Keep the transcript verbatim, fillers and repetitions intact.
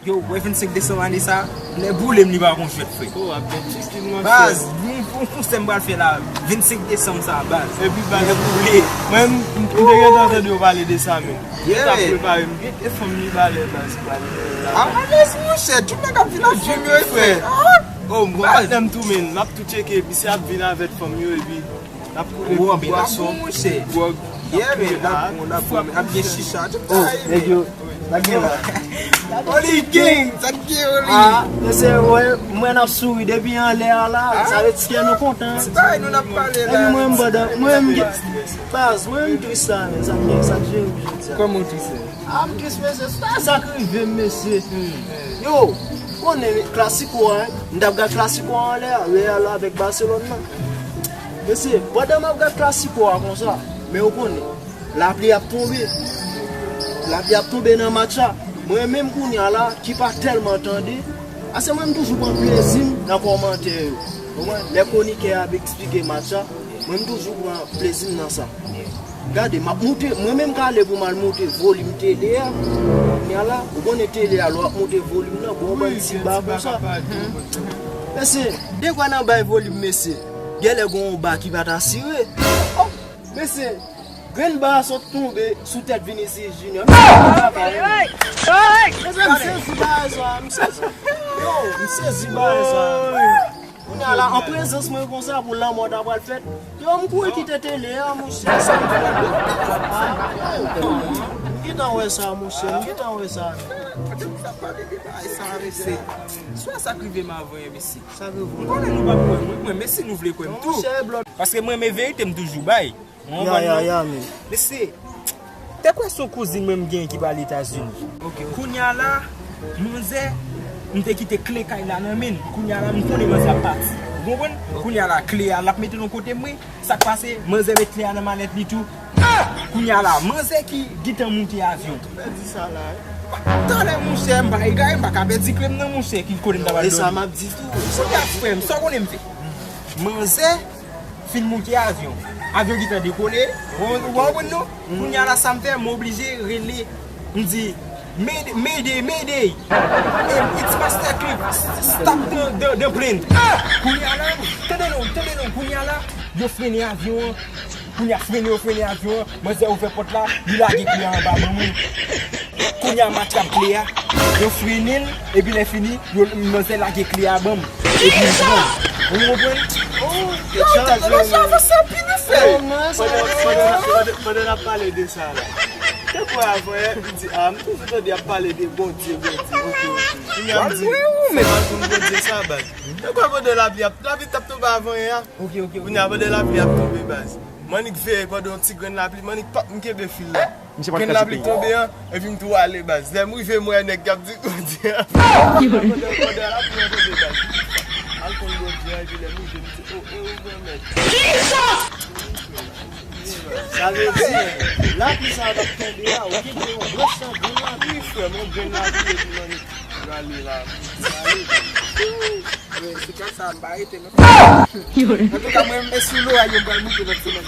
Yo, wè vennsenk desanm ane sa, nèg boule m li pa gon jwèt, frè. Oh, ap gen ti kid, monchè. Baz, yon, yon konsè m pral fè la, vennsenk desanm sa, baz. Epi, baz, nèg boule. Mwen, m, m, m te gentan tande yo pale de sa, men. Yeah. Yo t ap prepare m. Gen de fanm li balè, baz, ki pale la. A alèz, monchè, tout nèg ap vin avyon yo, frè. Oh, m ap tou, men, m ap tou tcheke, epi se ap vin avèk fanm yo, epi n ap koule ti bwason, dwòg, n ap koule la, ap gen chicha, tout bagay, nèg yo, sa gen la. Oli gang, sa gen, Oli. Ah, mesye, wè, mwen n ap souri depi anlè a la, sa vle di ke nou kontan. Ti bagay nou n ap pale la. Epi mwen, m pandan, mwen, m gen, baz, mwen, m tris la, men sa gen, sa gen, jodi a. Kòman w tris la? Ah, m tris, mesye, sa, sa k rive m, mesye. Yo, konnen klasiko a, m t ap gad klasiko a anlè a, Real avèk Barcelone nan. Mesye, pandan m ap gad klasiko a konsa, men ou konnen, lapli ap tonbe. Lapli ap tonbe nan match la. Mwen menm kounye a la, ki pa tèlman tande, paske mwen m toujou pran plezi m nan kòmantè yo. Ou konprann? Lè kwonikè a ap eksplike match la, mwen m toujou pran plezi m nan sa. Gade, m ap moute, mwen menm k ale pou m al moute volim tele a. Kounye a la, ou konnen tele a, lè w ap moute volim nan, gon bann ti ba konsa. Mesye, de kwa nan bay volim, mesye. Genlè gon ba ki pa t asire. Oh, mesye, grenn ba a sot tonbe sou tèt Vinicius Junior. Mesye, m sezi bagay sa, m sezi. Yo, m sezi bagay sa. Kounye a la, an prezans mwen konsa pou lanmò ta pral fèt. Yo, m kouri kite tele a, monchè, sa m fè. Ah, m gentan wè sa, monchè, m gentan wè sa. Sa pale de bagay sa, mesye. Swa sa k rive m avan, mesye. Sa rive w? M konnen nou p ap kwè mwen, men si nou vle kwè m tou. Paske mwen, men verite m toujou bay. Ya, ya, ya, men. Mesye, te kwè se yon kouzin mwen m gen ki pral Etazini. Ok, ok. Kounye a la, manzè, m te kite kle kay la nan men l. Kounye a la, m konnen manzè ap pati. Ou konprann? Kounye a la, kle a, l ap mete l yon kote mwen. Sa k pase, manzè met kle a nan malèt li tou. Kounye a la, manzè ki gentan moute avyon. Pèdi sa la, wi. Talè, monchè, m pa egare, m pa ka pèdi kle m nan, monchè, ki kote m ta pral dòmi. E sa m ap di tou. Kounye a, frè m, sa w konnen m fè? Manzè fin moute avyon. Avyon gentan dekole. Ou, ou konprann non? Kounye a la, sa m fè, m oblije rele. M di, "Mayday, mayday, mayday. It's Master Cliff. Stop the, the, the plane." Kounye a la, tande non, tande non, kounye a la, yo frennen avyon an. Kounye a frennen, yo frennen avyon an. Manzè ouvè pòt la, li lage kle a anba ban mwen. Kounye a match ap kle a, yo frennen l, epi lè fini, yo, manzè lage kle a ban m. Epi m pran. Ou konprann? Oh, yo, tande, yo, sa avanse anpil, wi, frè. Pandan, pandan, pandan, pandan n ap pale de sa la. Te kwè avan yè, m di, ah, m toujou tande y ap pale de Bondye, Bondye. Ok, ok. Kounye a m di, se pa konn Bondye sa, baz. Te kwè pandan lapli ap, lapli t ap tonbe avan yè a. Ok, ok, ok. Kounye a pandan lapli ap tonbe, baz. M annik veye pandan yon ti grenn lapli, m annik pap, m kenbe fil la. Grenn lapli tonbe an, epi m tou ale, baz. Lè m rive, m wè nèg k ap di Bondye an. Pandan, pandan lapli an tonbe, baz. Al konn Bondye an, epi lè m rive, m di, oh, oh, granmèt. Sa vle di, lapli sa t ap tonbe a, ou kenbe yon branch nan grenn lapli. Wi, frè m, yon grenn lapli, epi m annik rale la. Rale, baz. Mwen, se kè sa, m pa rete, non. Antouka, mwen, men sou lo a, yo pral moute lòt semèn.